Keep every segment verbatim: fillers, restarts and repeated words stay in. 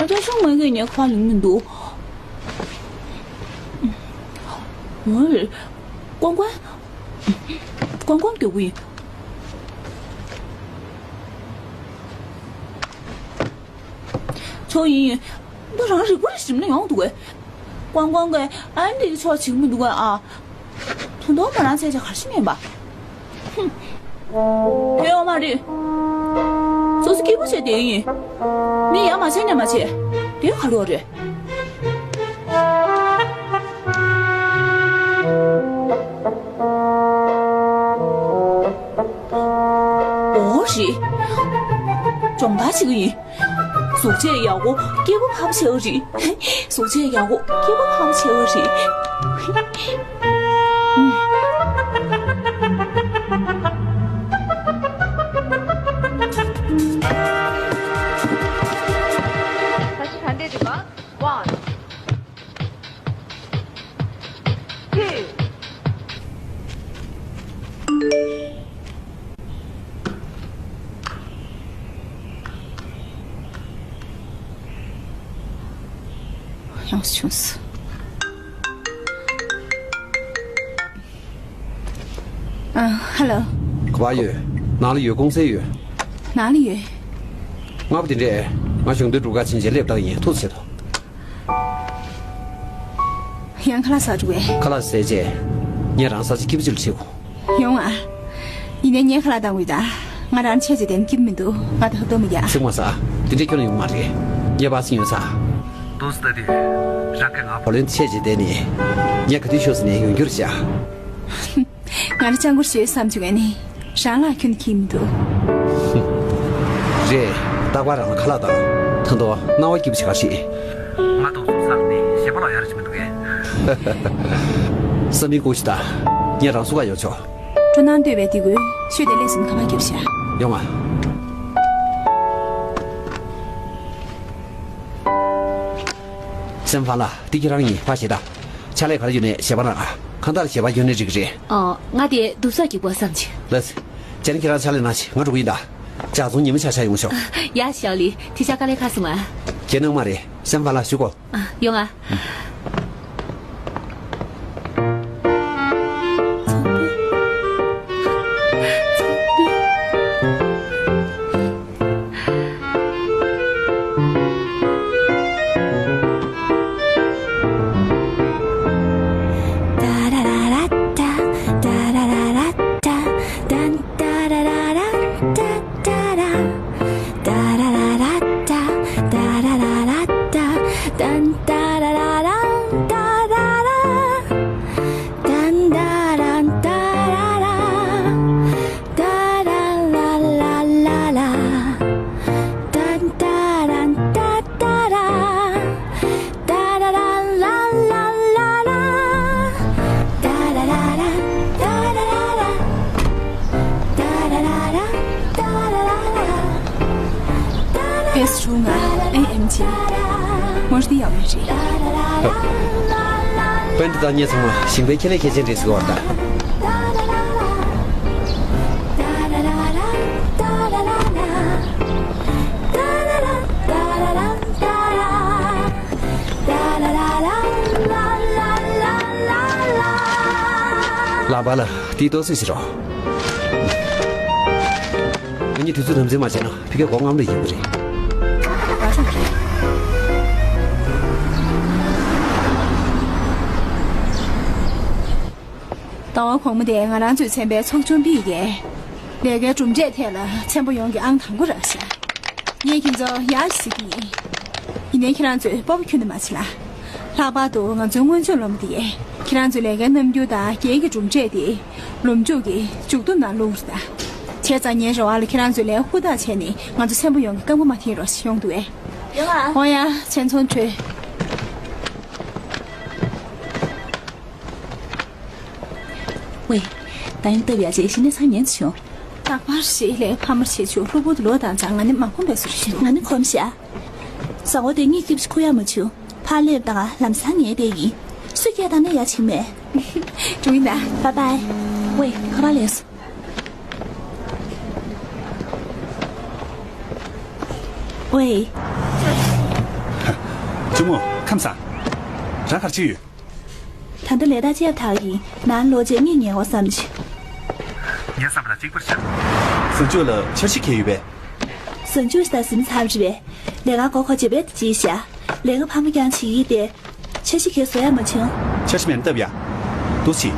ཨ་ཅག་ཤོག་ངས་ངས་ཁ་ལུང་མི་འདུག་ཨོ། ཀོང་ཀོང་། ཀོང་ཀོང་རྒྱག་གི་ཡིན། ཆོག་ཡིན་ཡིན། ད་རང་རིག་པ་རེ་ཞིམ་ན་ཡོང་འདུག་གས། ཀོང་ཀོང་གིས་ཨ་འདི་གི་ཕྱོགས་བྱེད་མི་འདུག་གས་ཨ། ད་དུང་ང་རང་བྱས་བྱས་ག་རེ་ཞིག་མེད་པ། ཧུམ། ཕན་ཡོད་མ་རེད། སོ་སོ་སྐྱིད་པོ་བྱས་བསྡད་ཡིན། མི་ཡ་མ་བྱས་ཉ་མ་བྱས། དེ་ག་རེ་རེད། འོ་རེད། སྦྱོང་བརྡར་བྱེད་ཀྱི་ཡིན། གཟུགས་བྱད་ཡག་པོ་སྐྱིད་པོ་ཕ་བྱེད་ཀྱི་རེད། གཟུགས་བྱད་ཡག་པོ་སྐྱིད་པོ་ཕ་བྱེད་ཀྱི་རེད། ད་ཅི་ག་འདྲས་རེད་པ། One, two. ཡོང་བྱུང་སོང་། ཨ། ཧ་ལོ། ག་པར་ཡོད། ནང་ལ་ཡོད། ཀུང་སེ་ཡོད། ནང་ལ་ཡོད། སྔ་པོ་དེ་འདྲས་ང་གཞུང་དོན་སྒྲུབ་ཁང་ཕྱིན་བྱས་སླེབས་དང་ཡིན། ཐུགས་ཆེ་ཐོག་ཡང་ཁ་ལག་ཟ་འགྲོ་བས། ཁ་ལག་ཟས་རྗེས་ངས་རང་ས་ཆ་སྐྱིད་པོ་ཅིག་ལ་ཁྲིད་དགོས། ཡོང་ཨ། ཡིན་ནའི་ངས་ཁ་ལག་བཏང་དགོས་ད། ང་རང་ཆས་བྱས་བསྡད་ན་སྐྱིད་པོ་མི་འདུག་ང་ད་ལྟ་མི་རྒྱག་ཚིག་མ་ཟ། དེ་འདྲས་ཁྱོན་ནས་ཡོང་མ་རེད། ངས་པ་སེ་ཉོས་ཚར། འདུག་སེ་ལྟ་དུས་རང་གིས་ང་བུ་ལོན་ཆད་བྱས་བསྡད་ནས། ངས་ག་དུས་ཤོར་ཟིན་ནས་ཡོང་རྒྱུ་རེད་ཤག་ང་ལ་སྤྱང་ཀོར་ཞོས་བསམ་བྱུང་ངས་ནི། རང་ལ་ཁྱོན་གྱིས་མི་འདུག་རེད། རྟག་པར་རང་ལ་ཁ་ལག་དང་། ད་དུང་སྣང་བ་སྐྱིད་པོ་བྱེད་ག་ཞིག་ང་དུང་སུ་ས་ལ་ནི་ཞེ་པོ་ལ་ཡར་ཅི་མི་འདུག་གས། བསམ་མིན་ཀུ་ཤི་ད། ངས་རང་སུ་ག་ཡོང་ཆོག་སྤྲོ་སྣང་འདོད་པའི་དེ་ཀུན་ཤོད་དེ་ལས་སུམ་ཁ་པར་རྒྱབ་ཤག་ཡོང་ང་། སེམས་ཕ་ལ་དེ་ཁྱེད་རང་ཡིན་ཕ་ཞེ་ད། ཕྱག་ལས་ག་རེ་ཡོད་ནས་ཞལ་པར་གནང་ཨ། གང་ལྟར་ཞལ་པར་ཡོད་ནས་འགྲིག་གི་རེད། ཨོ། ང་དེ་འདུག་སེ་སྐྱིད་པོ་བསམ་གྱི། ལགས་སེ། བྱས་ན་ཁྱེད་རང་ཕྱག་ལས་གནང་ཞིག་ང་འགྲོ་གི་ཡིན་ད། ལྗགས་རྩོམ་ཉི་མ་ཆ་ཆ་ཡོང་ཤོག་ཡ་ཞའོ་ལི། དེ་ཤ་དཀའ་ལས་ཁག་སོང་ཨ། གལ་གནང་མ་རེད། སེམས་ཕ་ལ་ཞུ་གོ། ཨ། ཡོང་ཨ། ཨེས་དྲུག་ལྔ་ཨེ་ཨེམ་ཆེ། མོར་འདི་ཡག་མོ་རེད། པན་ཏི་དང་ངེད་ཚང་མ་ཞིང་པའི་ཁྱད་ལས་ཁྱད་ཅན་རེད་ཟེར་བ་ད། ལགས་པ་ལགས། དེ་ཏོག་ཙམ་ཞིག་རོགས། ང་གཉིས་དུས་ཚོད་དམ་འཛིན་མ་བྱས་ན་ཕ་གིར་སྒོ་རྔམ་ལ་ཡོང་གི་རེད། ཟླ་བ་གོང་མ་དེ་ང་རང་ཚོའི་ཚན་པའི་ཚོགས་ཆུང་པིས་ཀྱིས་ལས་ཀའི་གྲུབ་འབྲས་ཐད་ལ་ཚན་པ་ཡོངས་ཀྱི་ཨང་དང་པོ་རག་ཤག་ངས་ཁྱེད་ཚོ་ཡར་ཞུ་གི་ཡིན། ཡིན་ནའི་ཁྱེད་རང་ཚོས་སྤོབས་པ་ཁྱོན་ནས་མ་བྱེད་ལ། ལྷག་པར་དུ་ང་ཚོའི་སྔོན་བྱོན་སློབ་མ་དེ་ཁྱེད་རང་ཚོའི་ལས་ཀའི་རྣམ་འགྱུར་དང་རྒྱན་གྱི་གྲུབ་འབྲས་དེ་ལོ་མཇུག་གི་མཇུག་སྡོམ་ནང་བླུགས་རེད་ད། བྱས་ཙང་ངའི་རེ་བ་ལ་ཁྱེད་རང་ཚོས་ལས་ཧུར་ཐག་བྱས་ནས་ང་ཚོ་ཚན་པ་ཡོངས་ཀྱི་སྐབས་འགོ་མ་འཐེན་རོགས་ཞེས་ཡོང་འདུག་ཨེ། ཡོང་ཨ། འོ་ཡ། ཆེན་ཚོང་ཁྲོད། ཝེ། ད་ཡང་སྟབས་ཡག་ཅིག་གཞི་ནས་ཚང་ཉན་ཚུལ་བྱུང་། རྟག་པར་ཞེས་ལས་ཕ་མར་བྱེད་ཆོག་གློ་བུར་དུ་ལོག་བཏང་ཙང་ང་ནི་མ་ཁོམ་པའི་བཟོ་ཞིག་འདུག་ང་ནི་ཁོམ་ཤག་བཟང་བོ་དེ་གཉིད་སྐྱིད་པོ་ཞིག་ཁུག་ཡག་མ་བྱུང་། ཕར་སླེབས་དང་ལམ་སང་ཉལ་བསྡད་ཡིན། སུས་སྐད་བཏང་ན་ཡ་བྱེད་མེད། འགྲོ་གི་ཡིན་ད། བའི་བའི། ཝེ། ཁ་པར་སླེབས་སོང་། ཝེ། བུ་མོ། ཁམས་བཟང་། རང་ག་རེ་བྱེད་ཡོད། ད་ལྟ་ལས་ཐག་བཅད་པ་དག་ཡིན། ནང་ལོག་རྗེས་གཉིད་ཉལ་བ་བསམ་གྱི། ངའི་བསམ་པ་ལ་གཅིག་པར་བྱ། བཟང་སྤྱོད་ལ་འཆར་གཞི་གང་ཡོད་པས། བཟང་སྤྱོད་ད་ཟིན་ཚར་རེད་པས། ལས་ཀ་མགོ་འཁོར་རྗེས་བེད་དུ་བྱས་ཤག་ལས་ཀ་ཕར་མ་རྐྱང་བྱེད་ཀྱི་དེ། འཆར་གཞི་གས་བཟོ་ཡ་མ་བྱུང་། འཆར་གཞི་མེད་ན་སྟབས་ཡག་འདུག་སེ།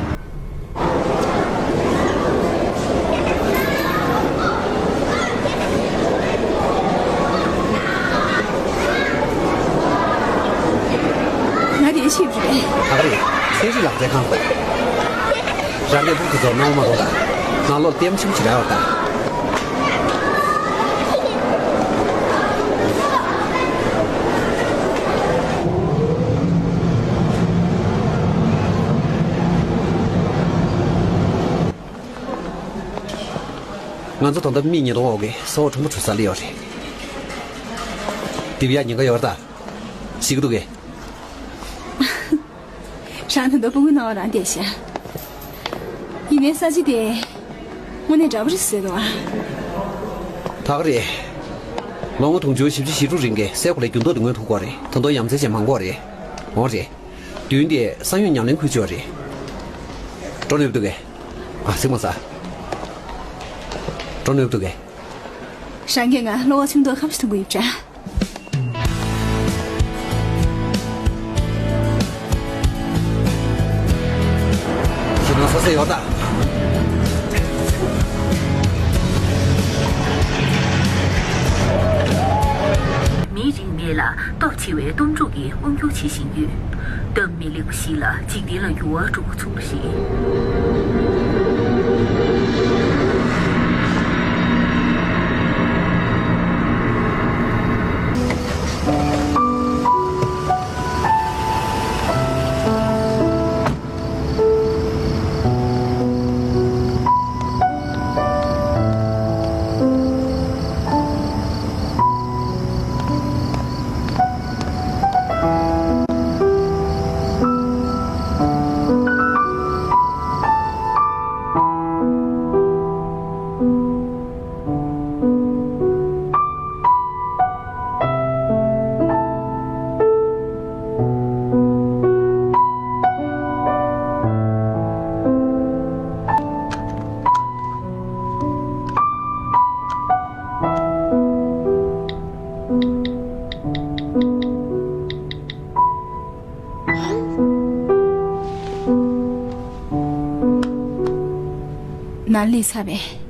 ང་དེ་ཤེས་རེད། ད་ག་རེད། ཚན་རིག་ལག་རྩལ་ཁང་དུ། རང་གི་ཕུགས་ཀྱི་ཚོར་སྣང་བ་མ་རུང་ད། ནང་ལོགས་ལྟད་མོ་ཆེན་པོ་ཞིག་རག་ཡོད་ད། ང་ཚོ་ད་ལྟ་མིག་ཉེ་དོ་འོག་གི་ས་འོག་ཁྲོན་པ་གྲུ་སར་སླེབས་ཡོད་རེད། དེབ་ཡག་ཉེན་ཁ་ཡོད་རེད་ད། ཞིག་གི་འདུག་གས། རང་ད་དུང་སྤུ་གུའི་སྣང་བ་རང་བསྡད་ཤག་ཡིན་ནའི་ས་ཆ་དེ་དངོས་གནས་འདྲ་པོ་རེད་ཟེར་འདུག་ཨ། ད་ག་རེད། ལོ་ངོ་དུང་ཕྱུར་བཞི་བཅུ་ཞེ་དྲུག་རིང་གི་སའི་གོ་ལའི་འགྱུར་ལྡོག་དེ་སྔོན་ཐུག་གོ་རེད། ད་དུང་ཡ་མཚན་ཅན་མང་པོ་རེད། འོ་རེད། མདུན་དེ་ས་ཡོམ་ཉམས་ལེན་ཁུལ་ཅིག་རེད། འགྲོ་ནུས་འདུག་གས། ཨ་སྲིད་མ་ས། འགྲོ་ནུས་འདུག་གས། རང་གིས་ང་གློ་བ་ཆུང་དུ་ཁམས་ཤིག་ཐུང་གི་ཡིབ་བྱ། ཁྱེད་རང་སོ་སོ་ཡོད་ད། མིའི་རིག་གནས་ལ་སྟོབས་ཆེ་བའི་གཏུམ་སྒྲུག་གི་དབང་སྒྱུར་བྱེད་བཞིན་ཡོད། སྟབས་མི་ལེགས་པ་ཞིག་ལ་འཇིག་རྟེན་ལ་འགྱུར་བ་འགྲོ་འགོ་ཚུགས་པ་རེད། ནང་སླེབས་ཚར་བས།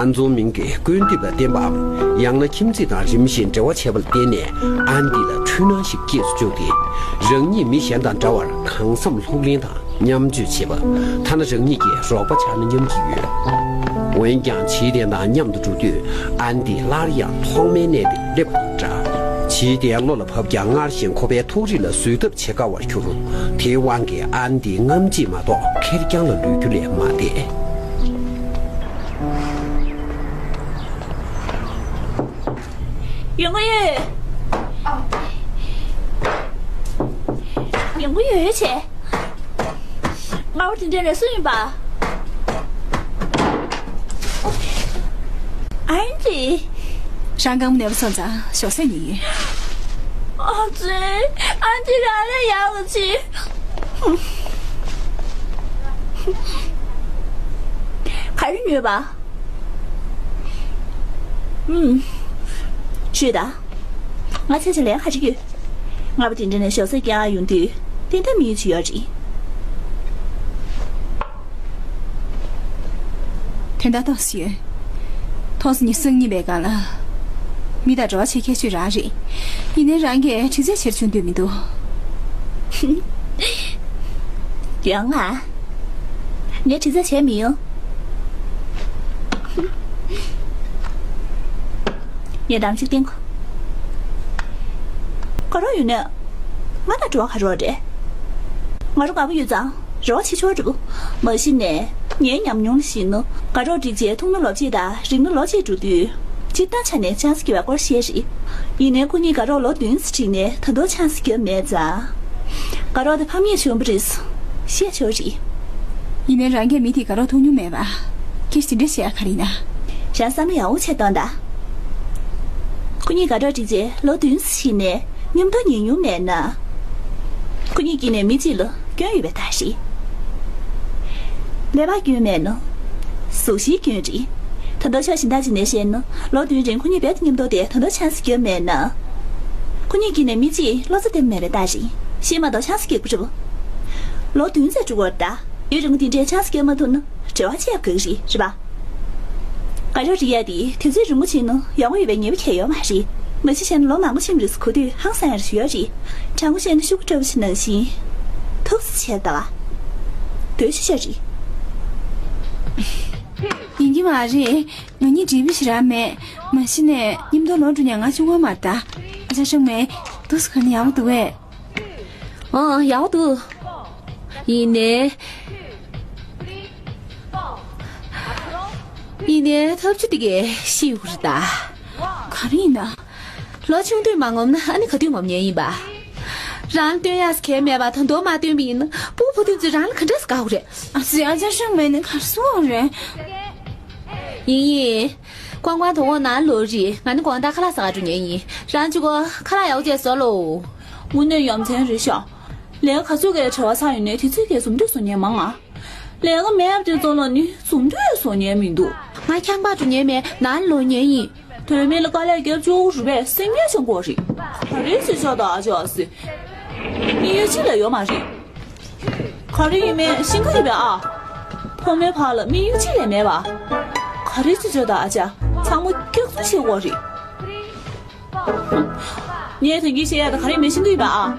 ཐན་ཙུང་མིང་གིས་སྐུར་འདེབས་ལ་བརྟེན་པའམ། ཡང་ན་ཁྱིམ་མཚེས་དང་རིམ་བཞིན་འབྲེལ་བ་བྱས་པ་ལ་བརྟེན་ནས་ཨན་ཏི་ལ་འཁྲུལ་སྣང་ཞིག་སྐྱེས་སུ་བཅུག་སྟེ། རང་ཉིད་མི་གཞན་དང་འདྲ་བར་གང་འཚམ་ལྷུག་ལེན་དང་མཉམ་སྤྱོད་བྱེད་པ། ཐ་ན་རང་ཉིད་ཀྱི་རོགས་པ་ཆགས་ན་སྙམ་གྱི་ཡོད། འོན་ཀྱང་བྱིས་ལྡན་དང་མཉམ་དུ་འགྲོ་དུས་ཨན་ཏི་སླར་ཡང་ཐོག་མའི་གནས་དེར་སླེབས་པ་དང་འདྲ། བྱིས་ལྡན་བློ་ལ་བབས་ཀྱང་སྔར་བཞིན་ཁོ་པའི་ཐུགས་རིག་ལ་བཟོད་ཐབས་བྱེད་དཀའ་བར་གྱུར། དེའི་དབང་གིས་ཨན་ཏི་རྔམ་བརྗིད་མ་གཏོགས་ཁེར་རྐྱང་ལ་ལུས་རྒྱུ་ལས་མ་འདས། ཡོང་གི་ཡོད། ཡོང་གི་ཡོད་ཡོད་བྱས། ང་བ་དེ་འདྲ་ནས་སུ་ཡིན་པ། ཨན་ཅི། རང་གང་ནས་བ་སོང་ཙང་ཞོགས་ཟས་ཉོས་ཡོད། ཨ་ཙི། ཨན་ཅི་རང་ལས་ཡག་གི་ཅི། ག་རེ་ཉོས་པ། ཨུམ། ཤོད་ད། ང་ཆ་ཆ་ལས་ག་རེ་ཡོད། ང་བ་དེ་འདྲ་ནས་ཞོགས་ཟས་རྒྱག་ཡོང་དུས་ཏན་ཏན་མི་ཡུལ་ཅི་ཡོད་རེད། དོན་དག་ཏོག་ཙམ་ཡོད། ཐོག་སོ་ཉི་ཤུ་རྩ་གཉིས་པའི་སྒང་ལ། མི་དང་འབྲེལ་བ་བྱེད་མཁས་ཤོས་རང་རེད། ཡིན་ནའི་རང་གིས་དྲི་རྩད་བྱེད་བཅུག་འདོད་མི་འདུག་ཡོང་ང་། ངས་དྲི་རྩད་བྱས་མི་ཡོང་། ངས་དང་ཅིག་བསྟན་གོ། ཁོ་རང་ཡོད་ནས། ང་དང་འབྲེལ་བ་ག་རེ་ཡོད་རེད། ང་རང་དགའ་པོ་ཡོད་ཙང་རེ་བ་བྱེད་ཆོག་འགྲོ། མ་གཞི་ནས། ངའི་ཉམས་མྱོང་ལ་གཞིགས་ན། དགའ་རོགས་སྒྲིག་རྗེས་ཐུག་ན་ལོ་གཅིག་དང་རིང་ན་ལོ་གཅིག་འགྲོ་དུས། སྤྱིར་བཏང་ཆ་ནས་ཆང་ས་རྒྱག་པའི་སྐོར་བཤད་རེད། ཡིན་ནའི་ཁོ་གཉིས་དགའ་རོགས་ལོ་བདུན་ཙམ་འགྲིག་ནས་ད་དུང་ཆང་ས་རྒྱབ་མེད་ཙང་། དགའ་རོགས་དེ་ཕམ་ཉེས་བྱུང་བ་རེད། བཤད་ཆོག་རེད། ཡིན་ནའི་རང་གིས་མི་དེ་དགའ་རོགས་མཐོང་མྱོང་མེད་པ། ཁྱེད་ཀྱིས་དེ་འདྲ་བཤད་ཡ་ག་རེ་ཡིན་ན། རང་བསམ་བློ་ཡག་པོ་བྱས་གཏོང་དང་། ཁོ་གཉིས་དགའ་རོགས་སྒྲིག་རྗེས་ལོ་བདུན་ཙམ་ཞིག་ནས་མཉམ་དུ་ཉལ་མྱོང་མེད་ན། ཁོ་གཉིས་དཀྱིལ་ནས་མི་གཅིག་ལ་སྐྱོན་ཡོད་པའི་རྟགས་རེད། ཀླད་པ་སྐྱོན་མེད་ན། གཟུགས་གཞིའི་སྐྱོན་རེད། ད་ལྟ་ཕྱོགས་གཞན་དག་ཅིག་ནས་བཤད་ན། ལོ་བདུན་རིང་ཁོ་གཉིས་རྦད་དེ་མཉམ་དུ་བསྡད་ད་ལྟ་ཆང་ས་བརྒྱབ་མེད་ན། ཁོ་གཉིས་དཀྱིལ་ནས་མི་གཅིག་བློ་རྩ་བདེ་མེད་པའི་རྟགས་རེད། ཤེས་མ་གཏོགས་ཆང་ས་རྒྱག་པ་རེད་པ། ལོ་བདུན་ཙམ་འགྲོ་གི་ཡོད་རེད་ད། ཡུན་རིང་པོ་དེ་འདྲའི་ཆང་ས་རྒྱག་མ་ཐུབ་ན་འབྲེལ་བ་བཅད་དགོས་ཀྱི་རེད། རེད་པ། དགའ་རོགས་སྒྲིག་ཡ་དེ་དུས་ཚོད་རིང་པོ་ཕྱིན་ན་ཡག་པོ་ཡོད་པའི་ངེས་པ་གང་ཡང་ཡོད་མ་རེད། མ་གཞི་བྱས་ན་ལོ་མང་པོ་ཕྱིན་པ་རེད་ཟེར་གོ་དུས་ཧང་སང་ཡ་རེ་ཞིག་ཡོད་རེད། དྲང་པོ་བཤད་ན་ཤོག་གུ་འདྲ་པོ་ཞིག་ནང་བཞིན། ཐུགས་རྗེ་ཆེ་ད། སྡོད་ཤོག་ཤོག་རེད། ཡིན་གྱི་མ་རེད། ང་གཉིས་འགྲིག་པ་ཞིག་རག་མེད། མ་གཞི་ནས་མཉམ་དུ་ལོག་འགྲོ་མཁན་ང་གཅིག་པོ་མ་རེད་ད། ཨ་ཅག་ཧྲང་མེ། འདུག་སེ་ག་ནས་ཡག་པོ་འདུག་གས། ཨང་། ཡག་པོ་འདུག་ཡིན་ནའི། ཡིན་ནའི་ཐབས་ཇུས་དེ་གས་ཤི་ཡོང་གི་རེད་ད། ག་རེ་ཡིན་ན། ལོ་ཆུང་དུས་མ་ངོམ་ན་ཨ་ནི་ག་དུས་ངོམ་མཁན་ཡིན་པ། རང་ལ་སྟོན་ཡག་གང་ཡང་མེད་པ་ད་དུང་མ་སྟོན་པ་ཡིན་ན་སྤུ་གུ་བུ་དེ་ཚོས་རང་ལ་ག་འདྲ་སེ་དགའ་གི་རེད། ཨ་ཙི། ཨ་ཅག་ཧྲང་མེ་ནི་ག་རེ་གསུང་གི་རེད། ཡིན་ཡིན། ཀོང་ཀོང་དོ་དགོང་ནང་ལོག་རེད། ང་ནི་དགོང་དག་ཁ་ལག་ཟ་ག་འགྲོ་མཁན་ཡིན། རང་གཅིག་པོ་ཁ་ལག་ཡག་པོ་བྱས་ཟོ་ལོ། དངོས་གནས་ཡ་མཚན་རེད་ཤག་ལས་ཀ་ག་ཚོད་ཀྱི་བྲེལ་བ་ཚ་ཡོད་ནའི་དེ་ཚོད་ཀྱི་འཛོམས་དུས་བཟོ་མཁན་མང་ང་། ལས་ཀ་མེད་པ་དེ་ཚོ་ལ་ནི་འཛོམས་དུས་བཟོ་མཁན་མི་འདུག་ང་ཁྱང་པ་འགྲོ་མཁན་མེད། ནང་ལོག་མཁན་ཡིན། དོན་མེད་ལ་དཀའ་ལས་རྒྱབ་བཅུག་རུ་བས་སེམས་ངལ་བྱུང་གོ་རེད། ག་རེ་ཟེར་ཆོག་ད་ཨ་ཅག་ཨ་སི། དམིགས་ཡུལ་གཅིག་ལས་ཡོད་མ་རེད། ག་རེ་ཡིན་མིན་ཤེས་ཀྱི་ཡོད་པས་ཨ། ཕོ་མོའི་བར་ལ་དམིགས་ཡུལ་གཅིག་ལས་མེད་པ། ག་རེ་ཟེར་ཆོག་ད་ཨ་ཅག་ཚང་མ་སྐྱག་རྫུན་བཤད་གོ་རེད། ངས་དོན་གྱིས་བཤད་ཡ་ད་ག་རེ་མེད་ཤེས་ཀྱི་ཡོད་པས་ཨ།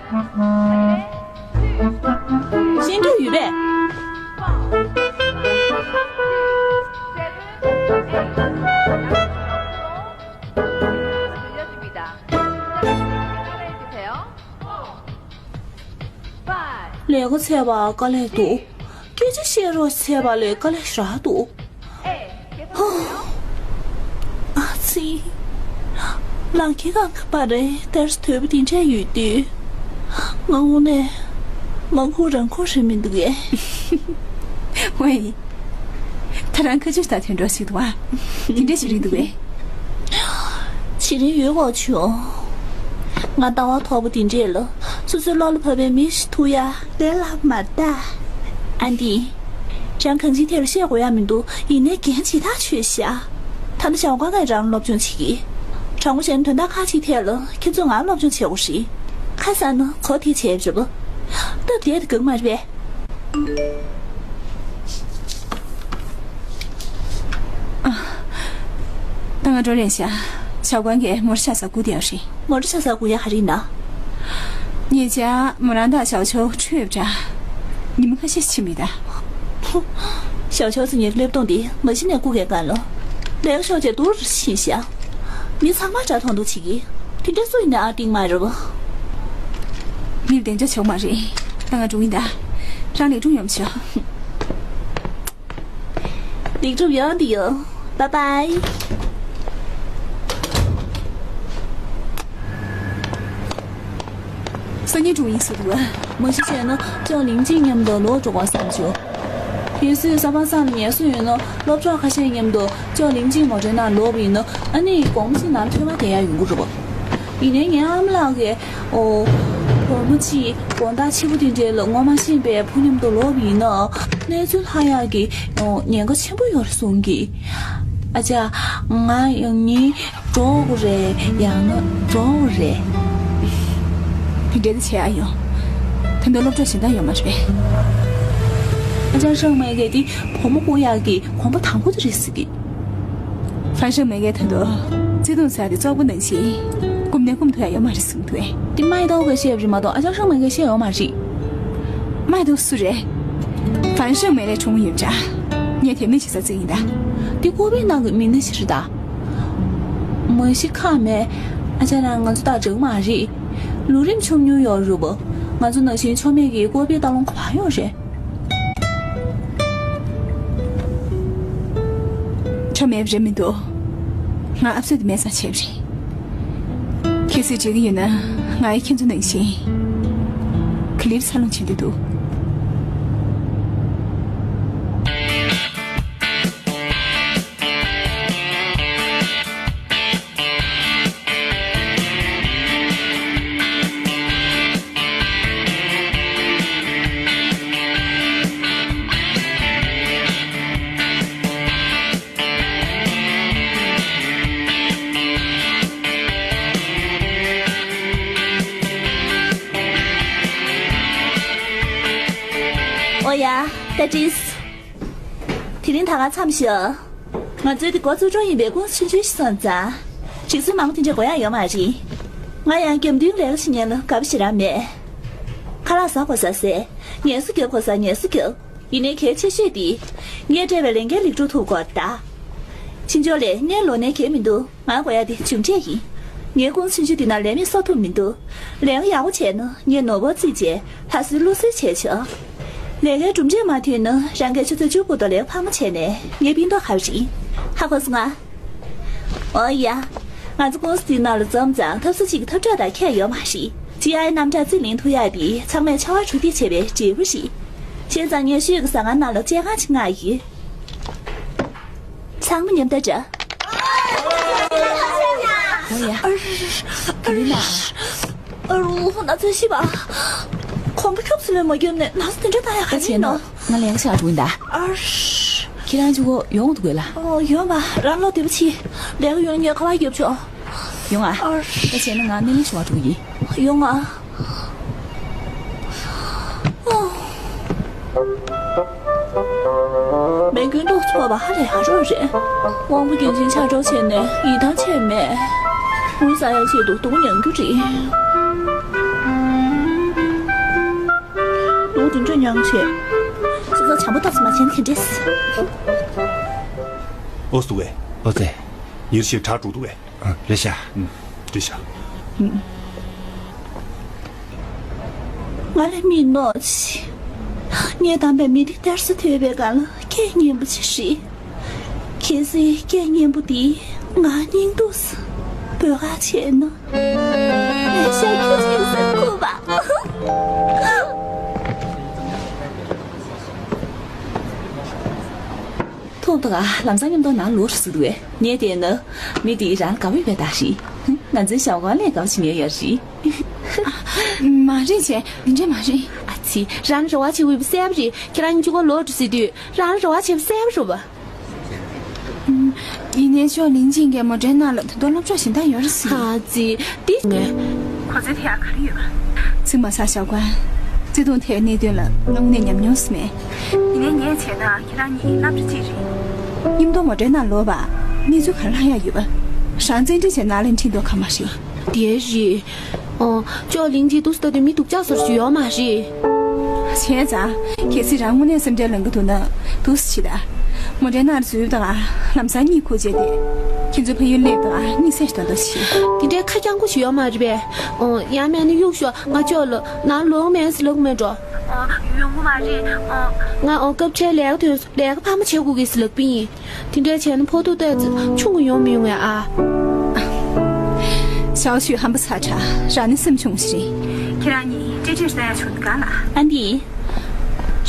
ཤེས་ཀྱི་ཡོད་པས། ལས་ཀ་ཚད་པ་དཀའ་ལས་འདུག་སྐད་ཆ་བཤད་རོགས་བྱས་པ་ལས་དཀའ་ལས་རག་འདུག་ཨ་ཙི། ལག་ཁྱེར་གང་གི་པར་རེད། དེར་དོད་པོ་དེ་འདྲས་ཡོད་དུས། ང་དངོས་གནས་མ་ཁུག་རང་ཁུག་རེད་མི་འདུག་གས། ཝེ། ད་རང་ཁ་ཆུ་ལྟ་དོན་འགྲོ་ཞིག་འདུག་བ། དེ་འདྲས་ཞིག་རེད་འདུག་གས། བྱེད་རིན་ཡོད་དགོས་བྱུང་། ང་ལྟ་བ་མཐོ་པོ་དེ་འདྲས་ལ་སོ་སོའི་བློ་ལ་བབས་པའི་མི་ཞིག་ཐུག་ཡ་ལས་སླ་པོ་མ་རེད་ད། ཨ་འདི། རང་གང་ཅིའི་ཐད་ལ་བཤད་དགོས་ཡ་མི་འདུག་ཡིན་ནའི་འགན་ཇི་ལྟར་ཆོད་ཤག་ད་ནི་ཞའོ་ཀང་གིས་རང་སློབ་སྦྱོང་བྱེད་ཀྱི། དྲང་པོ་བཤད་ན་དོན་དག་ཁག་ཅིག་ཐད་ལ་ཁྱེད་ཚོས་ང་སློབ་སྦྱོང་བྱེད་དགོས་རེད། ཁ་སང་ན་གོ་དེ་བྱས་པ་རེད་པ། སྟབས་བདེ་དེ་གང་མ་རེད་པས། ད་ང་འགྲོ་རན་ཤག་ཞའོ་ཀང་གིས་མོ་ཊ་ཆ་ཚང་བསྒུགས་བསྡད་ཡོད་རེད། མོ་ཊ་ཆ་ཚང་བསྒུགས་ཡ་ག་རེ་ཡིན་ན། ཉེ་ཆར་མོ་རང་དང་ཞའོ་ཆའོ་འཕྲད་ཡོད་པ་འདྲ། ཉི་མ་ཁ་ཤས་ཕྱིན་པ་རེད་ད། ཞའོ་ཆའོ་ཚོ་ཉེ་སླེབས་སྟངས་དེ་མ་གཞི་ནས་སྐུ་གས་གང་ལ། ལས་ཀ་ཤོག་ཅེས་སྡུག་རུ་ཕྱིན་ཤག་མི་ཚང་མ་དགྲ་མཐོང་འདུག་བྱེད་ཀྱི། དེ་འདྲ་སུ་ཡིན་ན་ཨ་ཏིང་མ་རེད་པ། མིར་བདེ་འཇགས་ཆོག་མ་རེད། ད་ང་འགྲོ་ཡིན་ད། རང་ལེགས་གྲུབ་ཡོང་ཆོག་ལེགས་གྲུབ་ཡོང་དུ་ཡོད། Bye bye། སང་ཉིན་འགྲོ་ཡིན་ཟེར་འདུག་ཨ། མ་གཞི་བྱས་ན་ཅོ་ལིང་ཅིང་མཉམ་དུ་ལོག་འགྲོ་དགོས་བསམ་བྱུང་། དུས་ཚོད་གཟའ་པ་སངས་ལ་ངལ་གསོ་ཡོད་ན་སློབ་གྲོགས་ཁ་ཤས་མཉམ་དུ་ཅོ་ལིང་ཅིང་མོ་ཊའི་ནང་ལོག་པ་ཡིན་ན་ཨ་ནི་དགོང་མོ་གཅིག་ནང་ཐོན་མ་བསྡད་ཡ་ཡོང་གི་རེད་པ། ཡིན་ནའི་ངའི་ཨ་མ་ལགས་ཀྱིས། ཨོ། བུ་མོ་གཅིག་དགོང་དག་ཕྱི་པོ་དེ་འདྲའི་ལ་ངོ་མ་ཤེས་པའི་བུ་མཉམ་དུ་ལོག་པ་ཡིན་ན་གནས་ཚུལ་ལྷག་ཡག་གི་ཨོ། ཉེན་ཁ་ཆེན་པོ་ཡོད་རེད་གསུང་གི། ཨ་ཅག་ང་ཡང་ཉིན་འགྲོ་དགོས་རེད། ཡང་ན་འགྲོ་དགོས་རེད། དེ་འདྲའི་དེ་བྱེད་ཡ་ཡོད། ད་དུང་སློབ་གྲོགས་གཞན་དག་ཡོད་མ་རེད་པས། ཨ་ཅག་ཧྲང་མེ་གིས་དེ་བུ་མོ་བཀུག་ཡག་གི་གོམ་པ་དང་པོ་དེ་རེད་ཟེར་གི། ཧྥན་ཧྲང་མེ་གིས་ད་དུང་བརྩེ་དུང་ཟེར་ཡ་དེ་བཙོག་པ་ནང་བཞིན་སྐུམ་ནས་སྐུམ་ཐུབ་ཡ་ཡོད་མ་རེད་གསུངས་འདུག་པས། དེ་མའི་ཏའོ་གིས་བཤད་པ་རེད་མ་གཏོགས་ཨ་ཅག་ཧྲང་མེ་གིས་བཤད་ཡོད་མ་རེད། མའི་ཏའོ་སུ་རེད། ཧྥན་ཧྲང་མེ་ལས་གྲུང་ཡོད་འདྲ། ངས་དེ་མི་བྱེད་ས་བརྩི་ཡིན་ད། དེ་ཀོ་པའི་ནང་གི་མི་སྣ་ཞིག་རེད་ད། མ་གཞི་ཁག་མེད། ཨ་ཅག་རང་ང་ཚོ་དང་འདྲ་གི་མ་རེད། ལོ་རིམ་ཆུང་ཉུང་ཡོད་རེད་པ། ང་ཚོ་ནང་བཞིན་ཆོ་མེད་ཀྱི་ཀོ་པའི་ལྟ་ལོང་ག་པར་ཡོད་རེད། ཁ་མེད་པ་རེད་མི་འདུག་ང་ཨབ་སོད་དུ་མེད་ས་བྱས་པ་རེད། གལ་སྲིད་བརྗེད་ཀྱི་ཡོད་ན་ང་ཡི་ཁྱེད་ཚོ་ནང་བཞིན་ག་ལེར་འཚར་ལོངས་བྱེད་འདོད་འདུག་ཨོ་ཡ། ད་ཅིས། དེ་རིང་ད་ག་མཚམས་ཤོག་ང་ཚོའི་འདི་འགོ་བཙུགས་འགྲོ་ཡིན་པའི་ཀུང་སི་ཆུང་ཆུང་ཞིག་སོང་ཙང་། སྒྲིག་སྲོལ་མང་པོ་དེ་འདྲ་དགོས་ཡ་ཡོད་མ་རེད། ང་ཡང་རྒྱབ་མདུན་ལས་ཀ་བྱེད་མཁན་ལ་དགའ་པོ་ཞེ་དྲག་མེད། ཁ་ལག་ཟ་དགོས་ས་ཟས། ངལ་གསོ་རྒྱབ་དགོས་ས་ངལ་གསོ་རྒྱབ། ཡིན་ནའི་གལ་ཆེ་ཤོས་དེ། ངས་སྤྲད་པའི་ལས་འགན་ལེགས་གྲུབ་ཐུབ་དགོས་རེད་ད། ཕྱི་ཕྱོགས་ལས་ངའི་ལོ་ནའི་གལ་མི་འདུག་ང་དགོས་ཡ་དེ་མཇུག་འབྲས་ཡིན། ངའི་ཀུང་སི་ཆུང་ཆུང་འདི་ནང་ལས་མེད་གསོ་ཐུབ་མི་འདུག་ལས་ཀ་ཡག་པོ་བྱས་ན་ངས་ནོར་བུ་རྩིས་བྱས་ད་གཟོད་བློ་གསལ་བྱས་ཆོག་ལས་ཀའི་གྲུབ་འབྲས་མ་ཐོན་ན་རང་གིས་ཆུ་ཚོད་བཅུ་བར་དུ་ལས་ཀ་འཕར་མ་བྱས་ནས་ངའི་ཕན་ཐོགས་ག་རེ་རེད། ཧ་གོ་སོང་ང་། ཨོ་ཡ། ང་ཚོ་ཀུང་སི་འདིའི་ནང་ལ་འཛོམས་ཙང་ཐབ་ས་གཅིག་གི་ཐབ་ཕྲ་དང་ཁྱད་ཡོད་མ་རེད། ཇི་ཨའི་རྣམ་གྲངས་རྩིས་ལེན་ཐུབ་ཡག་འདི་ཚང་མས་ཕྱར་བ་གྲུ་འདེགས་བྱས་པའི་འབྲས་བུ་རེད། བྱས་ཙང་ངས་ཤོད་ཀྱི་ཟ་ཁང་ནང་ལ་སྤྱན་ཁང་ཅིག་མངགས་ཡོད། ཚང་མ་མཉམ་དུ་འདྲ། ཨོ་ཡ། ཨ་རུ། ཨ་རུ། ཨ་རུ། ན་ཚོད་ཤི་བ། གོམ་པ་ཁྱོགས་སུ་ལོན་མ་རྒྱབ་ནས་ན་ཚོད་དེ་འདྲ་བཏང་ཡ་ག་རེ་ཡིན་ནོ། ང་ལས་ཀ་བྱ་འགྲོ་ཡིན་ད། ཨར། ཁྱེད་རང་གཅིག་པོ་ཡོང་འདུག་གས་ལ། ཨོ་ཡོང་བ་རང་ལོ་དེ་པོ་ཆེ། ལས་ཀ་ཡོང་ངས་ཁ་པར་རྒྱབ་ཆོག་ཡོང་ཨ། ཨར། ད་བྱས་ན་ང་སྨན་གླིང་ཞུ་བ་འགྲོ་གི་ཡིན། ཡོང་ཨ། ཨོ། མེ་སྐྱོན་ཏོག་ཙམ་ཕོག་པ་ཧ་ལས་ཧ་རོ་རེད། དབང་པོ་རྒྱུན་འཛིན་ཆགས་འགྲོ་བྱས་ནས་ཡིད་ཐང་ཆད་མེད། དངུལ་ཟ་ཡ་ཆེད་དུ་སྡུག་མྱང་རྒྱུ་རེད། སྡུག་དེ་འདྲ་མྱང་བྱས། ཙི་ཙི་བྱམས་པོ་ཏོག་ཙམ་མ་བྱས་ན་དེ་འདྲས། ཨོ་སུ་ཝེ། ཨོ་ཙེ། ཡིར་ཞིག་གྲ་དྲུག་འདུག་གས། རེད་ཤག་ཨུམ། རེད་ཤག་ང་ལ་མི་གནོད་ཅིག་ངས་བདམས་པའི་མི་དེ་གཏེར་སུ་ཐོས་པའི་སྒང་ལ་སྐད་སྙན་པོ་ཅིག་རེད། གལ་སྲིད་སྐད་སྙན་པོ་དེས་ང་སྙིང་སྡུག་སུ་འབོད་ཁ་བྱས་ན། ལས་ཤག་ཁྱོད་ཀྱིས་སེམས་ཁུག་པ། ཐུག་ཐག་ལམ་སང་མཉམ་དུ་ནང་ལོག་རུ་སུ་འདུག་གས། ངས་བལྟས་ན། མི་དེ་རང་ལ་དགའ་པོ་ཡོད་པའི་རྟགས་རེད། ང་ཚོའི་ཞའོ་ཀོན་ལས་དགའ་པོ་བྱེད་མཁན་ཡོད་རེད། མ་རེད་ཅེ། འདི་འདྲ་མ་རེད། ཨ་ཙི། རང་ལ་རེ་བ་བྱེད་དགོས་པ་གསལ་པོ་རེད། ཁྱེད་རང་གཉིས་གཅིག་པོ་ལོག་འགྲོ་ཟེར་དུས་རང་ལ་རེ་བ་བྱེད་པ་གསལ་པོ་རེད་པ། ཡིན་ནའི་ཅོ་ལིང་ཅིན་གྱིས་མོ་ཊའི་ནང་ལ་ད་དུང་སློབ་གྲོགས་གཞན་དག་ཡོད་རེད་ཟེར། ཨ་ཙི། འདི་ངས། ཁོ་ཚོའི་ཐད་ཡག་ག་རེ་ཡོད། ཚིག་མ་ཟ་ཞའོ་ཀོན། བརྩེ་དུང་ཐད་གནད་དོན་ལ་ང་དངོས་གནས་ཉམས་མྱོང་ཟིན་མེད། ཡིན་ནའི་ངས་བྱས་ན་ཁྱེད་རང་གཉིས་རྣམ་གྲྭ་གཅིག་རེད། མཉམ་དུ་མོ་ཊའི་ནང་ལོག་པ། གནས་ཚུལ་ག་རེ་ལྷག་ཡག་ཡོད་པ། རང་བཙན་ཁྲིད་བྱས་ནང་ལ་ཁྲིད་མདོག་ཁ་མ་རེད། དེ་རེད། ཨོ། ཅོ་ལིང་ཅིན་འདུག་སེ་ལྟ་དུས་མི་སྡུག་ཅག་བཟོ་རྒྱུ་ཡོད་མ་རེད། བྱས་ཙང་། གལ་སྲིད་རང་དངོས་གནས་སེམས་ཁྲལ་ལངས་ཀྱི་འདུག་ན། འདུག་སེ་བྱེད་ད། མོ་ཊའི་ནང་འཛུལ་དང་། ལམ་སང་གཉིད་ཁུག་བྱས་ཏེ། ཁྱེད་ཚོའི་ཕ་ཡུལ་སླེབས་དང་། གཉིད་སད་ཞིག་གཏོང་འདོད་བྱེད། དེ་འདྲའི་ཁ་རྐྱང་པོ་ཞིག་ཡོད་མ་རེད་པས། ཨོ། ཡང་མིན་ན་གཡུག་ཞོག་ང་ཅོ་ལ་ནང་ལོག་མེད་ཟེར་ལབ་མེད་འགྲོ། ཨོ། ཡོང་གི་མ་རེད། ཨོ། ང་ཨོ་སྐབས་འཕྲལ་ལས་ཀ་དོན་སོང་། ལས་ཀ་འཕར་མ་བྱེད་དགོས་ཀྱི་ཟེར་ལབ་པ་ཡིན། དེ་འདྲ་བྱས་ན་ཕོག་ཐུག་ཏོག་ཙམ་ཆུང་ངུ་ཡོང་མི་ཡོང་ངས་ཨ། ཞའོ་ཆུས་ཧམ་པ་ཚ་དྲགས། རང་ནི་སེམས་ཆུང་ཞིག་རེད། ཁྱེད་རང་གཉིས་སྤྲེལ་ཕྲེང་ཟ་ཡག་བྱུང་འདུག་ག་ལ། ཨན་ཏི།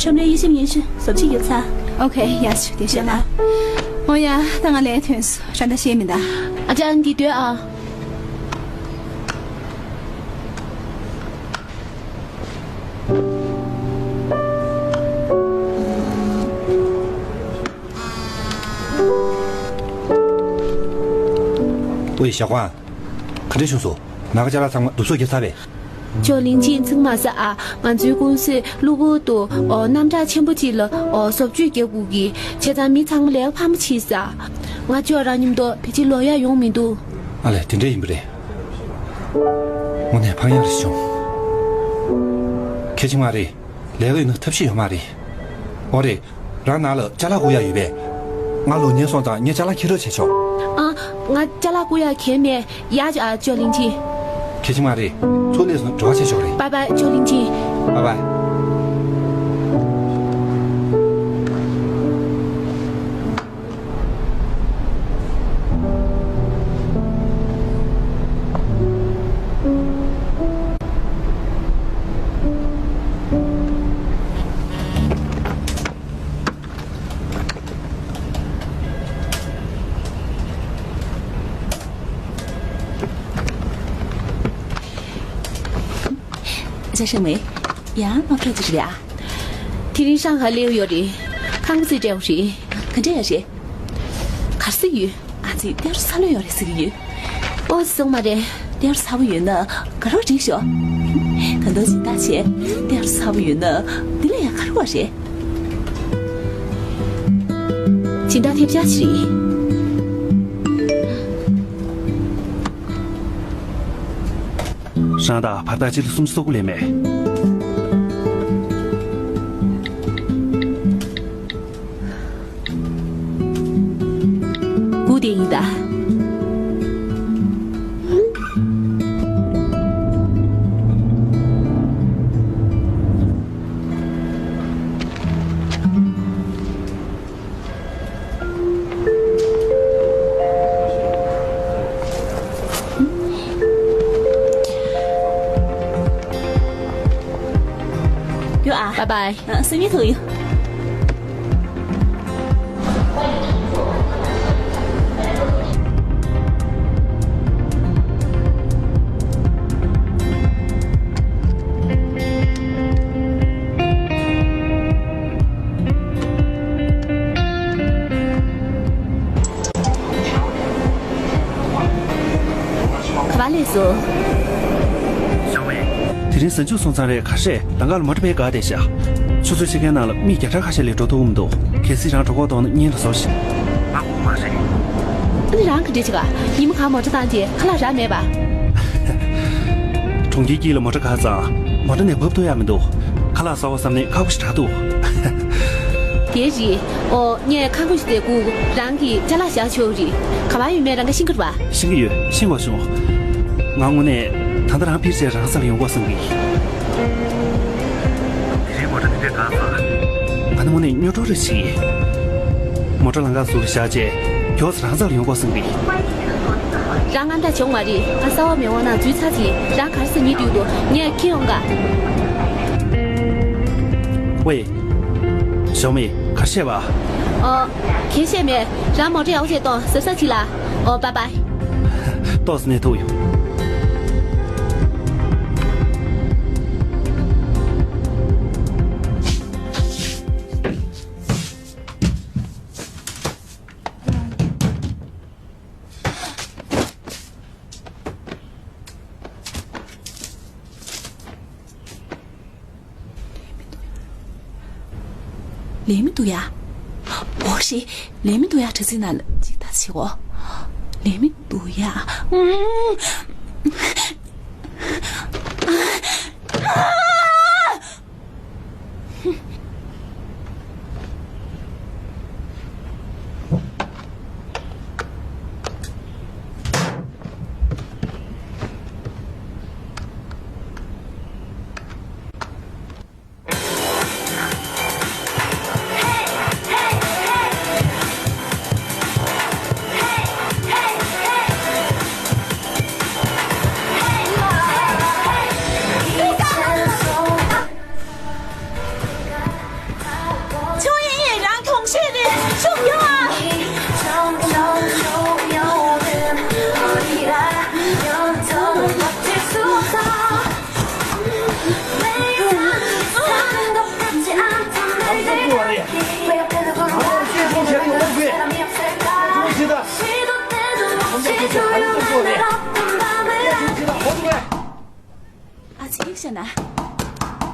ཤོམ་རའི་ཡེ་ཤེས་ཡིན་ཤི་བཟོ་བཅོས་རྒྱབ་ཚར། ཨོ་ཁེ། ཡ་ཆུ་དེ་ཤོད་ལ། ཨོ་ཡ། ད་ང་ལས་ཐོན་སོང་། ར་ད་ཤེས་མི་འདའ། ཨ་ཅག་ཨན་ཏི་སྡོད་ཨ། ཝེ་ཞའོ་ཧྥང་། ག་འདྲ་བྱུང་སོང་། ནང་གི་ཅ་ལག་ཚང་མ་བསྡུ་གསོག་རྒྱབ་ཚར་བས། ཅོ་ལིང་ཅིན་ཚིག་མ་ཟ་ཨ། ང་ཚོའི་ཀུང་སི་གློ་བུར་དུ་ཨོ་གནམ་གྲུ་ཆེན་པོ་གཅིག་ལ་ཨོ་བཟོ་བཅོས་རྒྱག་དགོས་ཀྱི། བྱས་ཙང་མི་ཚང་མ་ལས་ཀ་འཕར་མ་བྱེད་ཟེར། ང་ཅོ་རང་མཉམ་དུ་ཕལ་ཆེར་ལོག་ཡག་ཡོང་མི་འདུག་ཨ་ལས། དེ་འདྲ་ཡིན་པ་རེད། དངོས་གནས་ཕངས་ཡག་རེ་བྱུང་། གལ་ཆེ་མ་རེད། ལས་ཀ་ཡོད་ན་ཐབས་ཤེས་ཡོད་མ་རེད། འོ་རེད། རང་ནང་ལ་ཅ་ལག་བསྐུར་ཡག་ཡོད་པས། ང་ལོག་ཉལ་སོང་ཙང་ངས་ཅ་ལག་འཁྱེར་རོགས་བྱས་ཆོག་ཨ། ང་ཅ་ལག་བསྐུར་ཡག་གང་ཡང་མེད། ཡག་ཅིག་ཨ། ཅོ་ལིང་ཅིན། གལ་ཆེ་མ་རེད། ཚུར་སླེབས་སོང་། བྲོ་བ་བྱེད་ཆོག་རེད། བཱའི་བཱའི་ཅོ་ལིང་ཅིན། བཱའི་བཱའི། ཤང་མེ། ཡང་མ་ཕེབས་ཀྱི་རེད་ཨ། དེ་རིང་ཤང་ཧ་ལེའུ་ཡོད་རེད། ཁང་པ་ཚིག་སྤྲད་འོ་རེད། ག་འདྲ་ཡོད་རེད། གར་སི་ཡོད། ཨ་ཙི་ཏེ་རུ་ས་ལོ་ཡོད་རེད་ཟེར་གི་ཡོད། ཨོ་སོང་མ་རེད། ཏེ་རུ་ས་བོ་ཡོད་ན་ག་རོ་འགྲིག་ཤོག་ད་དུང་སྦྱིན་བདག་བྱས། ཏེ་རུ་ས་བོ་ཡོད་ན་འདི་ལ་ཡང་ག་རོ་བ་རེད། སྦྱིན་བདག་ཐེབས་ཆག་ཅིག་རེད། རང་ད་བར་ཐག་སྤྱི་ལེ་སུམ་ཅུ་སོ་དགུ་ལས་མེད། སྒུག་བསྡད་ཡིན་ད། ཡོ་ཨ། Bye bye. ཨ། སང་ཉིན་ཐུག་ཡོང་། ག་པར་སླེབས་སོང་། ཞའོ་ཝེ། དེ་རིང་གཟའ་མཇུག་སོང་ཙང་རེད། ག་རེ་བྱས། ད་ག་ལ་མོ་ཊ་ཕར་བཀག་བསྡད་ཤག་ཆུ་ཚོད་ཕྱེད་ཀའི་ནང་ལ་མི་བརྒྱ་ཕྲག་ཁ་ཤས་ལས་འགྲོ་ཐུབ་ཀྱི་མི་འདུག་གལ་སྲིད་རང་འགྲོ་དགོས་འདུག་ན་བརྙན་ལ་བཟོ་ཞིག་ང་དགོས་མ་རེད། ཨ་ནི་རང་ག་འདྲ་བྱེད་ག་ཉིན་མོ་གང་མོ་ཊ་བཏང་རྗེས་ཁ་ལག་རག་མེད་པ། གྲོང་ཁྱེར་དཀྱིལ་ལ་མོ་ཊ་བཀག་ཙང་མོ་ཊ་ནས་བབས་ཐུབ་ཡག་མི་འདུག་ཁ་ལག་ཟ་བ་བསམ་ནས་ཁག་པོ་ཞིག་དྲགས་འདུག་དེ་རེད། ཨོ། ངས་ཁང་པ་ཞིག་བཙལ་དགོས། རང་གིས་ཅ་ལག་བཞག་ཆོག་རེད། ག་པར་ཡོད་མེད་རང་གིས་ཤེས་ཀྱི་རེད་པ། ཤེས་ཀྱི་ཡོད། ཤེས་དགོས་བྱུང་། ང་དངོས་གནས་ད་ལྟ་རང་ཕྱིར་བྱས་རང་སར་ཡོང་དགོས་བསམ་གི། དེ་རིང་མོ་ཊ་འདི་འདྲས་བཀག་ཙང་། ང་ནི་དངོས་གནས་རྙོག་དྲ་རེ་བྱེད་ཀྱི། མོ་ཊ་ལམ་ཁ་ཟུར་བཞག་རྗེས་མགྱོགས་སུ་རང་སར་ཡོང་དགོས་བསམ་གི། རང་ང་འདྲ་བྱུང་བ་རེད། ང་གསར་པ་མེད་པ་ན་འཛུལ་ཚར་ཅིག་རང་ག་རེ་ཟེར་ཉན་འདོད་འདུག་ངས་ཁྱེར་ཡོང་ག་ཝེ། ཞའོ་མི། ག་རེ་བྱས་པ། ཨོ། གང་ཡང་བྱས་མེད། རང་མོ་ཊ་ཡག་པོ་བྱས་གཏོང་། གཟབ་གཟབ་བྱེད་ལ། ཨོ། བཱའི་བཱའི། ཏོག་ཙམ་ནས་ཐུག་ཡོང་། ལས་མི་འདུག་ཡ། འོ་ཤི། ལས་མི་འདུག་ཡ། དྲ་ཚིགས་ནང་ལ་ཅིག་ལྟ་ཞིག་འོ། ལས་མི་འདུག་ཡ། ཨུམ། ཆུང་ཡིན། རང་གདོང་ཤེས་རེད། ཤུགས་ཡོང་ཨ། ཨ་ཙི་ཡིག་བཤད་ན།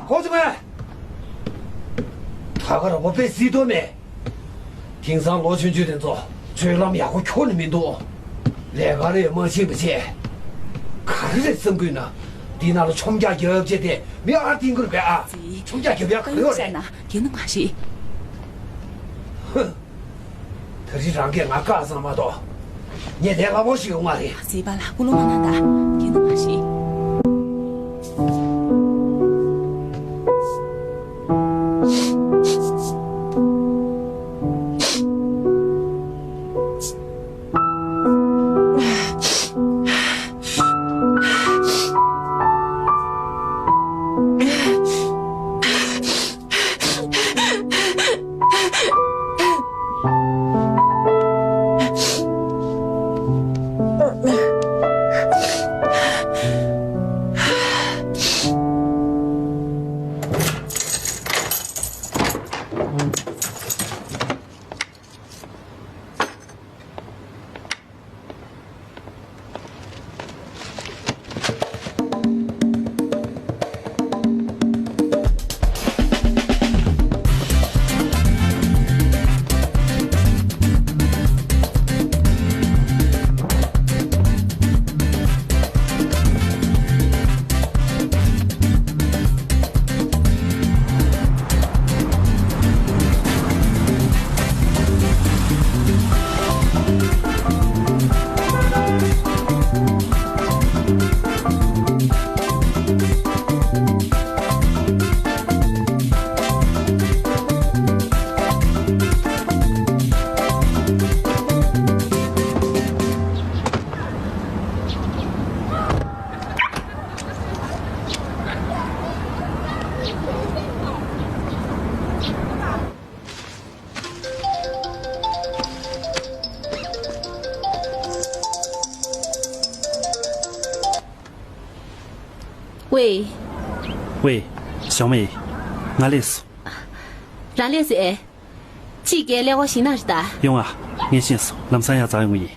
གོ་བྱུང་ངས། ད་ག་རང་པོ་དཔེ་སྲིད་དོ་མེད། དེང་སང་ལོ་ཆུང་ཆུང་དེ་ཚོ་སྤྱོད་ལམ་ཡག་པོ་ཁྱོན་ནས་མི་འདུག་ལས་ཀ་རེ་མ་བྱེད་པ་བྱས། ག་རེ་རེད་བསམ་དགོས་ན། འདི་ནང་ལ་ཆོམ་རྒྱག་རྒྱབ་བྱས་ཏེ་མི་ཨར་ཐིང་གུར་བས་ཨ། ཆོམ་རྒྱག་རྒྱབ་ཡག་ག་ཡོད་རེད། ཨ་ཙི་ཡིག་བཤད་ན་གྱེན་དུ་མ་ཤེས། ཧུ། ད་རིང་རང་གིས་ང་བཀག་ཙང་མ་གཏོགས། ངས་དེ་ལ་མོ་ཞིག་ཡོང་མ་རེད། ཨ་ཙི་པ་ལགས་སྐུ་ལོ་མ་གནང་ད། གྱེན་དུ་མ་ཤེས། ཝེ། ཝེ། ཞའོ་མེ། ང་སླེབས་སོང་། རང་སླེབས་སོང་ཨེ། ཅིག་གིས་ཀླད་ཀོར་ཞིག་གནང་རེད་ད། ཡོང་ཨ། ངས་ཤེས་སོང་། ལམ་སང་ཡར་འཛེགས་ཡོང་གི་ཡིན།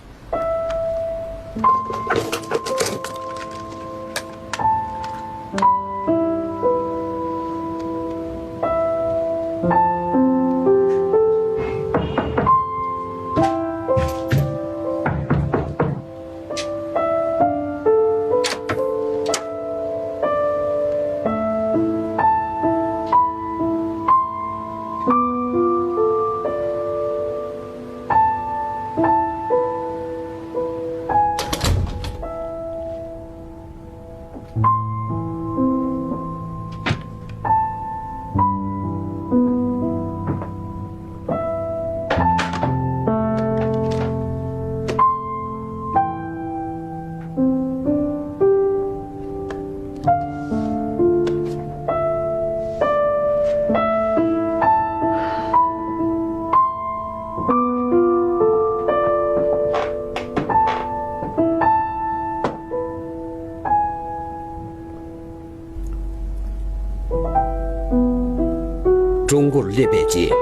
ཀྲུང་གོར་སླེབས་པའི་རྗེས།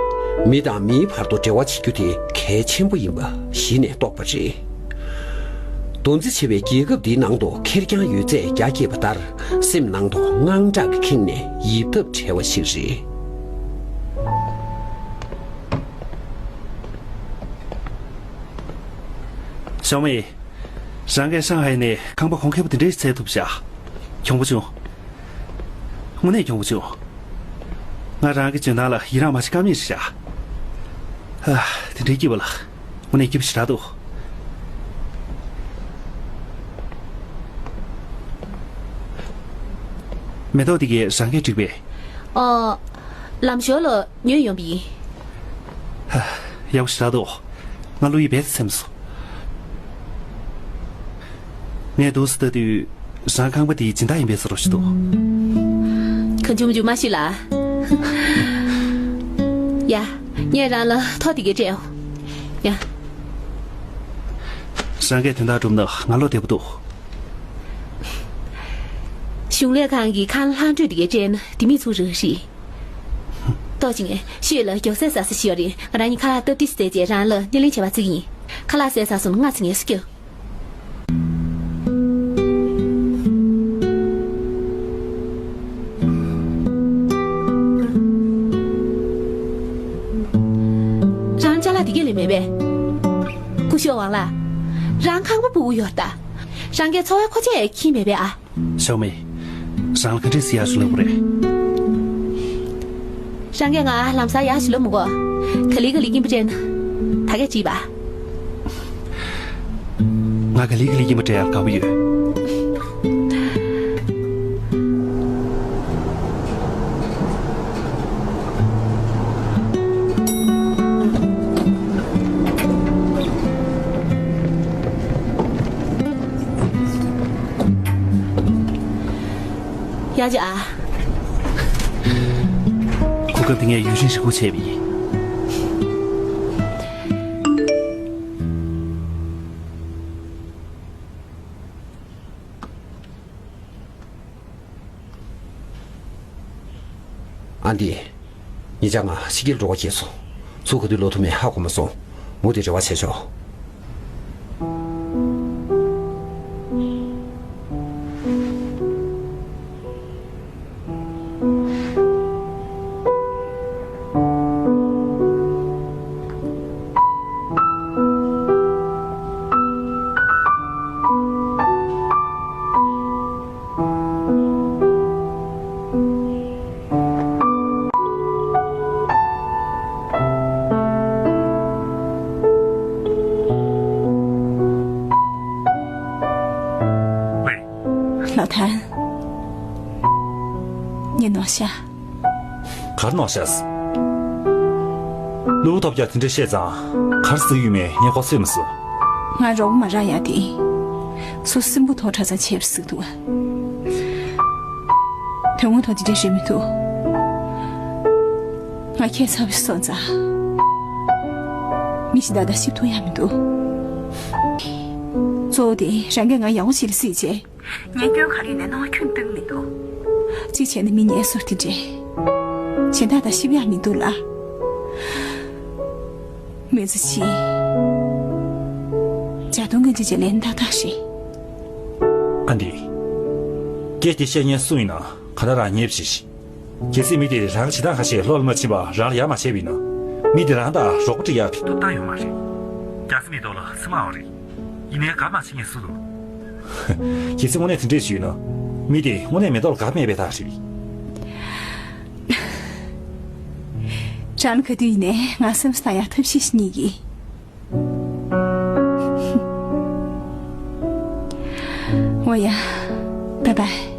མི་དང་མིའི་བར་དུ་འབྲེལ་བ་བྱེད་རྒྱུ་དེ་གལ་ཆེན་པོ་ཡིན་པ་གཞི་ནས་རྟོགས་པ་རེད། རྡོ་འཛི་ཆེ་བའི་རྒྱལ་ཁབ་འདིའི་ནང་དུ་ཁེར་རྐྱང་ཡོད་ཚད་རྒྱ་བསྐྱེད་པ་ལྟར། སེམས་ནང་དུ་དངངས་སྐྲག་གིས་ཁེངས་ནས་ཡིབ་ཐབས་བྲལ་བ་ཞིག་རེད། ཞའོ་མེ། རང་གིས་ཧྲང་ཧའེ་ནས་ཁང་པ་གོང་ཁེ་པོ་དེ་འདྲའི་ཞིག་བཙལ་ཐུབ་ཤག་གྱོང་པོ་བྱུང་། དངོས་གནས་གྱོང་པོ་བྱུང་། ང་རང་གི་འཇོན་ཐང་ལ་ཡི་རངས་མ་བྱེད་ཀ་མེད་ཤག་ཨ། དེ་འདྲའི་སྐྱིད་པ་ལ། དངོས་གནས་སྐྱིད་པོ་ཞེ་དྲག་འདུག་མེ་ཏོག་འདི་གས་རང་གིས་བསྒྲིགས་པས། ཨོ། ལམ་ཞོར་ལ་ཉོས་ཡོང་བ་ཡིན། ཧ། ཡག་པོ་ཞེ་དྲག་འདུག་ང་བློ་ཡིད་རྦད་དེ་ཚིམ་སོང་། ངས་འདུག་སེ་ལྟ་དུས། རང་ཁང་པ་འདི་སྦྱིན་བདག་ཡིན་པའི་བཟོ་འདྲ་ཞིག་འདུག་གང་བྱུང་མ་བྱུང་མ་ཤེས་ལ། ཡ། ངས་རང་ལ་ཐོ་དེ་གས་སྤྲད་ཡོང་། ཡ། རང་གིས་དོན་དག་བསྒྲུབས་ན་ང་བློ་བདེ་པོ་འདུག་གཞུང་ལས་ཁང་གི་ཁང་ལྷག་འཕྲོས་དེ་གས་སྤྲད་ན་དེ་མི་ཚུགས་རེད་ཤག་ཏོག་ཅིག་ངས་ཤོད་ལ་མགྱོགས་ཟས་ཟ་ས་ཞིག་ཡོད་རེད། ང་རང་གཉིས་ཁ་ལག་སྟབས་བདེ་ཞིག་བཙལ་རྗེས་རང་ལ་སྣེ་ལེན་བྱེད་པར་བརྩི་གི་ཡིན། ཁ་ལག་ཟས་ཚར་སོང་ན་སྔ་ཙམ་ངལ་གསོ་རྒྱོབ། རང་ཅ་ལག་དེ་གས་ལེན་མེད་པས། སྐུ་ཞབས་ཝང་ལགས། རང་ཁང་པ་སྤུ་གུ་ཡོད་ད། རང་གིས་འཚོ་བའི་མཁོ་ཆས་ཁྱེར་མེད་པས་ཨ། ཞའོ་མེ། རང་ལ་ག་འདྲས་སེ་ཡག་ཞིག་ལབ་དགོས་རེད། རང་གིས་ང་ལམ་སང་ཡག་ཞིག་ལབ་མི་དགོས། ག་ལེ་ག་ལེ་སྐྱིད་པོ་སྤྲད་ན། ད་གས་བྲིས་པ། ང་ག་ལེ་ག་ལེ་སྐྱིད་པོ་སྤྲད་ཡག་དགའ་པོ་ཡོད། ཡ་ཅི་ཨ། གོ་སྐབས་འདི་ངས་ཡུན་རིང་རེ་སྒུག་བྱས་པ་ཡིན། ཨན་ཏི། ཉི་ ཅག་ང་ཕྱི་རྒྱལ་འགྲོ་དགོས་བྱུང་སོང་། ཚུར་ག་དུས་ལོག་ཐུབ་མིན་ཧ་གོ་མ་སོང་། མུ་མཐུད་རེ་བ་བྱེད་ཆོག། ལགས་ཐན། ངས་ནོར་ཤག། གར་ནོར་ཤག། གློ་བུར་ཐོལ་རྒྱག་དེ་འདྲ་བཤད་ཙང་གར་ཟེར་ཡོད་མེད་ངས་གོ་ཚོད་མ་སོང་། ང་རོགས་པ་མ་རག་ཡ་དེ། ཚུར་སེམས་པ་ཐོག་ཁྲ་ཚ་བྱས་པ་ཟིག་འདུག། དོན་དངོས་ཐོག་དེ་འདྲ་རེད་མི་འདུག། ང་ཁྱད་མཚར་བའི་སོང་ཙང་། མི་ཞིག་ད་ལྟ་ཤི་ཐུབ་ཡ་མི་འདུག། གཙོ་བོ་དེ་རང་གིས་ང་ཡག་པོ་ཞིག་ལ་གཟིགས་བྱས། ངས་སྐྱོན་ག་རེ་ནས་སྣང་བ་ཁྱོན་གཏོང་མི་འདུག། གཅིག་བྱས་ན་མི་ངན་སོང་དེ་འདྲས། གཞན་དག་དང་ཤི་བ་ཡག་མི་འདུག་ལ། མི་ཚེ་གཅིག། བྱ་དུང་གི་ཅི་བྱེད་ལན་ཏག་ཏག་རེད། ཨ་འདི། སྐད་དེ་བཤད་མཁན་སུ་ཡིན་ན་ག་ད་རང་ཉེས་བྱས་ཤིག། གལ་སྲིད་མི་དེས་རང་བྱེད་སྟངས་ཁ་ཤས་བློ་ལ་མ་ཕྱིན་པ་རང་ལ་ཡ་མ་བྱས་པ་ཡིན་ན། མི་དེ་རང་དང་རོགས་པ་སྒྲིག་ཡག་གི་ཐོབ་ཐང་ཡོད་མ་རེད། རྒྱལ་སྲས་མེ་ཏོག་ལ་སེམས་མང་བ་རེད། ཡིན་ནའི་ག་མ་བྱེད་མཁན་སུ་འདུག། གལ་སྲིད་དངོས་གནས་དེ་འདྲས་ཞིག་ཡོད་ན། མི་དེ་དངོས་གནས་མེ་ཏོག་ལ་དགའ་མེད་པའི་རྟགས་རེད། རང་ལ་ག་དུས་ཡིན་ནའི་ང་སེམས་སུ་བཏང་ཡག་ཐབས་ཤེས་ཤིག་རྙེད་ཀྱི། འོ་ཡ། བཱའི་བཱའི།